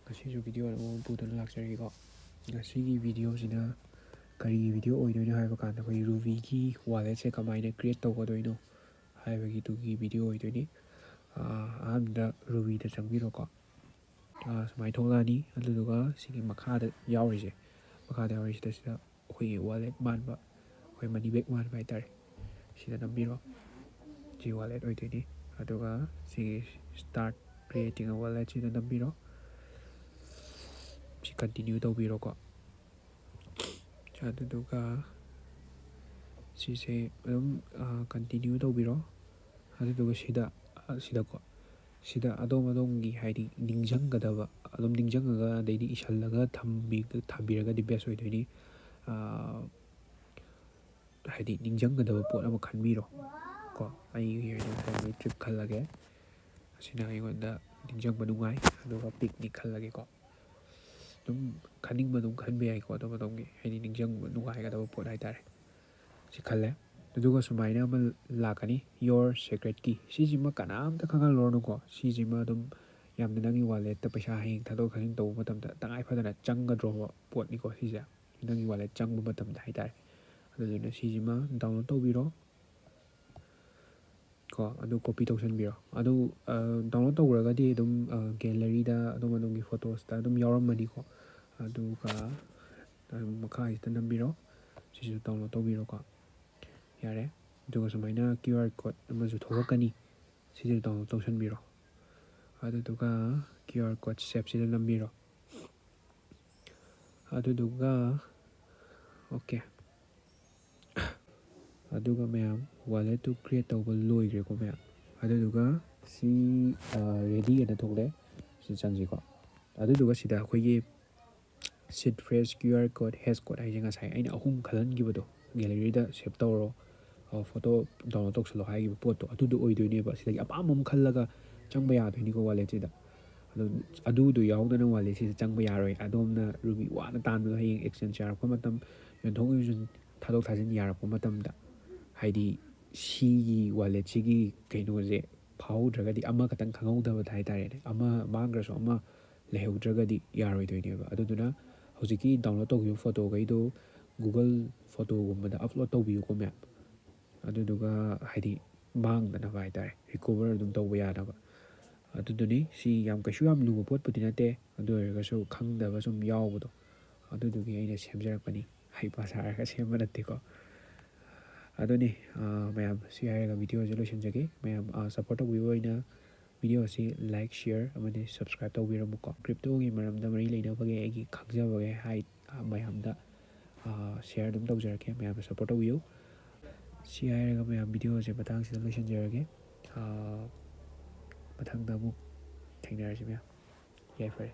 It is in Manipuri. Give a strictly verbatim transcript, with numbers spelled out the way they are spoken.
ꯉꯁꯤꯁꯨ ꯚꯤꯗꯤꯑꯣ ꯑꯃ ꯄꯨꯗꯨꯅ ꯂꯥꯛꯆꯔꯤꯀꯣ꯫ ꯉꯁꯤꯒꯤ ꯚꯤꯗꯤꯑꯣꯁꯤꯅ ꯀꯔꯤꯒꯤ ꯚꯤꯗꯤꯑꯣ ꯑꯣꯏꯗꯣꯏꯅꯣ ꯍꯥꯏꯕ ꯀꯥꯟꯗ, ꯑꯩꯈꯣꯏꯒꯤ ꯔꯨꯕꯤꯒꯤ ꯋꯥꯂꯦꯠꯁꯦ ꯀꯃꯥꯏꯅ ꯀ꯭ꯔꯤꯌꯦꯠ ꯇꯧꯒꯗꯣꯏꯅꯣ ꯍꯥꯏꯕꯒꯤꯗꯨꯒꯤ ꯚꯤꯗꯤꯑꯣ ꯑꯣꯏꯗꯣꯏꯅꯤ꯫ ꯑꯥ, ꯑꯍꯥꯟꯕꯗ ꯔꯨꯕꯤꯗ ꯆꯪꯕꯤꯔꯣꯀꯣ꯫ ꯑꯥ, ꯁꯨꯃꯥꯏꯅ ꯊꯣꯛꯂꯛꯑꯅꯤ꯫ ꯑꯗꯨꯗꯨꯒ ꯁꯤꯒꯤ ꯃꯈꯥꯗ ꯌꯥꯎꯔꯤꯁꯦ, ꯃꯈꯥꯗ ꯌꯥꯎꯔꯤꯁꯤꯗ ꯁꯤꯗ ꯑꯩꯈꯣꯏꯒꯤ ꯋꯥꯂꯦꯠ ꯃꯥꯟꯕ, ꯑꯩꯈꯣꯏ ꯃꯅꯤ ꯕꯦꯛ ꯃꯥꯟꯕ ꯍꯥꯏꯇꯥꯔꯦ, ꯁꯤꯗ ꯅꯝꯕꯤꯔꯣ꯫ ꯁꯤ ꯋꯥꯂꯦꯠ ꯑꯣꯏꯗꯣꯏꯅꯤ꯫ ꯑꯗꯨꯒ ꯁꯤꯒꯤ start creating a wallet ꯁꯤꯗ ꯅꯝꯕꯤꯔꯣ꯫ ꯁꯤ continue ꯇꯧꯕꯤꯔꯣꯀꯣ꯫ ꯑꯗꯨꯗꯨꯒ ꯁꯤꯁꯦ ꯑꯗꯨꯝ, ꯑ, continue ꯇꯧꯕꯤꯔꯣ꯫ ꯑꯗꯨꯗꯨꯒ ꯁꯤꯗ, ꯑ, ꯁꯤꯗꯀꯣ, ꯁꯤꯗ ꯑꯗꯣꯝ ꯑꯗꯣꯝꯒꯤ, ꯍꯥꯏꯗꯤ, ꯅꯤꯡꯁꯤꯡꯒꯗꯕ, ꯑꯗꯨꯝ ꯅꯤꯡꯁꯤꯡꯉꯒ ꯑꯗꯩꯗꯤ ꯏꯁꯤꯜꯂꯒ ꯊꯝꯕꯤ-, ꯊꯝꯕꯤꯔꯒꯗꯤ best ꯑꯣꯏꯗꯣꯏꯅꯤ꯫ ꯑ, ꯍꯥꯏꯗꯤ, ꯅꯤꯡꯁꯤꯡꯒꯗꯕ ꯄꯣꯠ ꯑꯃ ꯈꯟꯕꯤꯔꯣ ꯀꯣ꯫ ꯑꯩꯒꯤ ꯑꯣꯏꯅ family trip ꯈꯜꯂꯒꯦ꯫ ꯑꯁꯤꯅ ꯑꯩꯉꯣꯟꯗ ꯅꯤꯡꯁꯤꯡꯕ ꯅꯨꯡꯉꯥꯏ, ꯑꯗꯨꯒ picnic ꯈꯜꯂꯒꯦꯀꯣ꯫ ꯑꯗꯨꯝ ꯈꯟꯅꯤꯡꯕ ꯑꯗꯨꯝ ꯈꯟꯕ ꯌꯥꯏꯀꯣ, ꯑꯗꯣꯝ ꯑꯗꯣꯝꯒꯤ, ꯍꯥꯏꯗꯤ, ꯅꯤꯡꯁꯤꯡꯕ ꯅꯨꯡꯉꯥꯏꯒꯗꯕ ꯄꯣꯠ ꯍꯥꯏꯇꯥꯔꯦ꯫ ꯁꯤ ꯈꯜꯂꯦ꯫ ꯑꯗꯨꯒ ꯁꯨꯃꯥꯏꯅ ꯑꯃ ꯂꯥꯛꯀꯅꯤ, your secret key꯫ ꯁꯤꯁꯤꯃ ꯀꯅꯥꯝꯇ ꯈꯪꯍꯜꯂꯨꯔꯅꯨꯀꯣ꯫ ꯁꯤꯁꯤꯃ ꯑꯗꯨꯝ ꯌꯥꯝꯅ ꯅꯪꯒꯤ ꯋꯥꯂꯦꯠꯇ ꯄꯩꯁꯥ ꯍꯌꯦꯡ ꯊꯥꯗꯣꯛ ꯊꯥꯖꯤꯟ ꯇꯧꯕ ꯃꯇꯝꯗ ꯇꯉꯥꯏ ꯐꯗꯅ ꯆꯪꯒꯗ꯭ꯔꯣꯕ ꯄꯣꯠꯅꯤꯀꯣ ꯁꯤꯁꯦ꯫ ꯅꯪꯒꯤ ꯋꯥꯂꯦꯠ ꯆꯪꯕ ꯃꯇꯝꯗ ꯍꯥꯏꯇꯥꯔꯦ꯫ ꯑꯗꯨꯗꯨꯅ ꯁꯤꯁꯤꯃ download ꯇꯧꯕꯤꯔꯣ ꯀꯣ, ꯑꯗꯨ copy ꯇꯧꯁꯟꯕꯤꯔꯣ꯫ ꯑꯗꯨ, ꯑ, download ꯇꯧꯈ꯭ꯔꯒꯗꯤ ꯑꯗꯨꯝ, ꯑ, galleryꯗ ꯑꯗꯣꯝ ꯑꯗꯣꯝꯒꯤ photos-ꯇ ꯑꯗꯨꯝ ꯌꯥꯎꯔꯝꯃꯅꯤꯀꯣ꯫ ꯑꯗꯨꯒ, ꯑ, ꯃꯈꯥꯁꯤꯗ ꯅꯝꯕꯤꯔꯣ꯫ ꯁꯤꯁꯨ download ꯇꯧꯕꯤꯔꯣꯀꯣ꯫ ꯌꯥꯔꯦ꯫ ꯑꯗꯨꯒ ꯁꯨꯃꯥꯏꯅ QR code ꯑꯃꯁꯨ ꯊꯣꯛꯂꯛꯀꯅꯤ꯫ ꯁꯤꯁꯨ download ꯇꯧꯁꯟꯕꯤꯔꯣ꯫ ꯑꯗꯨꯗꯨꯒ QR code save-ꯁꯤꯗ ꯅꯝꯕꯤꯔꯣ꯫ ꯑꯗꯨꯗꯨꯒ, okay꯫ ꯑꯗꯨꯒ ꯃꯌꯥꯝ, wallet-ꯇꯨ create ꯇꯧꯕ ꯂꯣꯏꯈ꯭ꯔꯦꯀꯣ ꯃꯌꯥꯝ꯫ ꯑꯗꯨꯗꯨꯒ ꯁꯤ, ꯑ, ready ꯑꯅ ꯊꯣꯛꯂꯛꯑꯦ꯫ ꯁꯤ ꯆꯪꯁꯤꯀꯣ꯫ ꯑꯗꯨꯗꯨꯒ ꯁꯤꯗ ꯑꯩꯈꯣꯏꯒꯤ seed phrase, QR code, hash code ꯍꯥꯏꯁꯦ ꯉꯁꯥꯏ ꯑꯩꯅ ꯑꯍꯨꯝ ꯈꯜꯍꯟꯈꯤꯕꯗꯣ, galleryꯗ save ꯇꯧꯔꯣ, ꯑ, photo download ꯇꯧꯁꯜꯂꯣ ꯍꯥꯏꯈꯤꯕ ꯄꯣꯠꯇꯣ, ꯑꯗꯨꯗꯣ ꯑꯣꯏꯗꯣꯏꯅꯦꯕ꯫ ꯁꯤꯗꯒꯤ ꯑꯄꯥꯝꯕ ꯑꯃ ꯈꯜꯂꯒ ꯆꯪꯕ ꯌꯥꯗꯣꯏꯅꯤꯀꯣ wallet-ꯁꯤꯗ꯫ ꯑꯗꯣ ꯑꯗꯨꯗꯣ ꯌꯥꯎꯗꯅ wallet-ꯁꯤꯗ ꯆꯪꯕ ꯌꯥꯔꯣꯏ꯫ ꯑꯗꯣꯝꯅ ꯔꯨꯕꯤ ꯋꯥꯅ ꯇꯥꯟꯕꯗꯣ ꯍꯌꯦꯡ exchange ꯌꯥꯔꯛꯄ ꯃꯇꯝ, ꯌꯣꯟꯊꯣꯛ ꯌꯣꯟꯁꯤꯟ, ꯊꯥꯗꯣꯛ ꯊꯥꯖꯤꯟ ꯌꯥꯔꯛꯄ ꯃꯇꯝꯗ, ꯍꯥꯏꯗꯤ ꯁꯤꯒꯤ wallet-ꯁꯤꯒꯤ ꯀꯩꯅꯣꯁꯦ ꯐꯥꯍꯧꯗ꯭ꯔꯒꯗꯤ, ꯑꯃꯈꯛꯇꯪ ꯈꯪꯍꯧꯗꯕꯗ ꯍꯥꯏꯇꯥꯔꯦꯅꯦ, ꯑꯃ ꯃꯥꯡꯈ꯭ꯔꯁꯨ ꯑꯃ ꯂꯩꯍꯧꯗ꯭ꯔꯒꯗꯤ ꯌꯥꯔꯣꯏꯗꯣꯏꯅꯦꯕ꯫ ꯑꯗꯨꯗꯨꯅ ꯍꯧꯖꯤꯛꯀꯤ download ꯇꯧꯈꯤꯕ ꯐꯣꯇꯣꯈꯩꯗꯣ Google Photoꯒꯨꯝꯕꯗ upload ꯇꯧꯕꯤꯌꯨꯀꯣ ꯃꯌꯥꯝ꯫ ꯑꯗꯨꯗꯨꯒ ꯍꯥꯏꯗꯤ ꯃꯥꯡꯗꯅꯕ ꯍꯥꯏꯇꯥꯔꯦ, recover ꯑꯗꯨꯝ ꯇꯧꯕ ꯌꯥꯅꯕ꯫ ꯑꯗꯨꯗꯨꯅꯤ꯫ ꯁꯤ ꯌꯥꯝ ꯀꯩꯁꯨ ꯌꯥꯝ ꯂꯨꯕ ꯄꯣꯠꯄꯨꯗꯤ ꯅꯠꯇꯦ, ꯑꯗꯨ ꯑꯣꯏꯔꯒꯁꯨ ꯈꯪꯗꯕ ꯁꯨꯝ ꯌꯥꯎꯕꯗꯣ, ꯑꯗꯨꯗꯨꯒꯤ ꯑꯩꯅ ꯁꯦꯝꯖꯔꯛꯄꯅꯤ꯫ ꯍꯩꯄꯥ ꯁꯥꯔꯒ ꯁꯦꯝꯕ ꯅꯠꯇꯦꯀꯣ꯫ ꯑꯗꯨꯅꯤ꯫ ꯑꯥ, ꯃꯌꯥꯝ ꯁꯤ ꯍꯥꯏꯔꯒ videoꯁꯦ ꯂꯣꯏꯁꯤꯟꯖꯒꯦ꯫ ꯃꯌꯥꯝ, ꯑꯥ, support ꯇꯧꯕꯤꯕ ꯑꯣꯏꯅ videoꯁꯤ like, share ꯑꯃꯗꯤ subscribe ꯇꯧꯕꯤꯔꯝꯃꯨꯀꯣ꯫ Cryptoꯒꯤ ꯃꯔꯝꯗ ꯃꯔꯤ ꯂꯩꯅꯕꯒꯤ ꯑꯩꯒꯤ ꯈꯪꯖꯕꯒꯩ ꯍꯥꯏ-, ꯑꯥ, ꯃꯌꯥꯝꯗ, ꯑꯥ, share ꯑꯗꯨꯝ ꯇꯧꯖꯔꯛꯀꯦ꯫ ꯃꯌꯥꯝꯅ support ꯇꯧꯕꯤꯌꯨ꯫ ꯁꯤ ꯍꯥꯏꯔꯒ ꯃꯌꯥꯝ videoꯁꯦ ꯃꯇꯥꯡꯁꯤꯗ ꯂꯣꯏꯁꯤꯟꯖꯔꯒꯦ꯫ ꯑꯥ, ꯃꯊꯪꯗ ꯑꯃꯨꯛ ꯊꯦꯡꯅꯔꯁꯤ ꯃꯌꯥꯝ꯫ ꯌꯥꯏꯐꯔꯦ꯫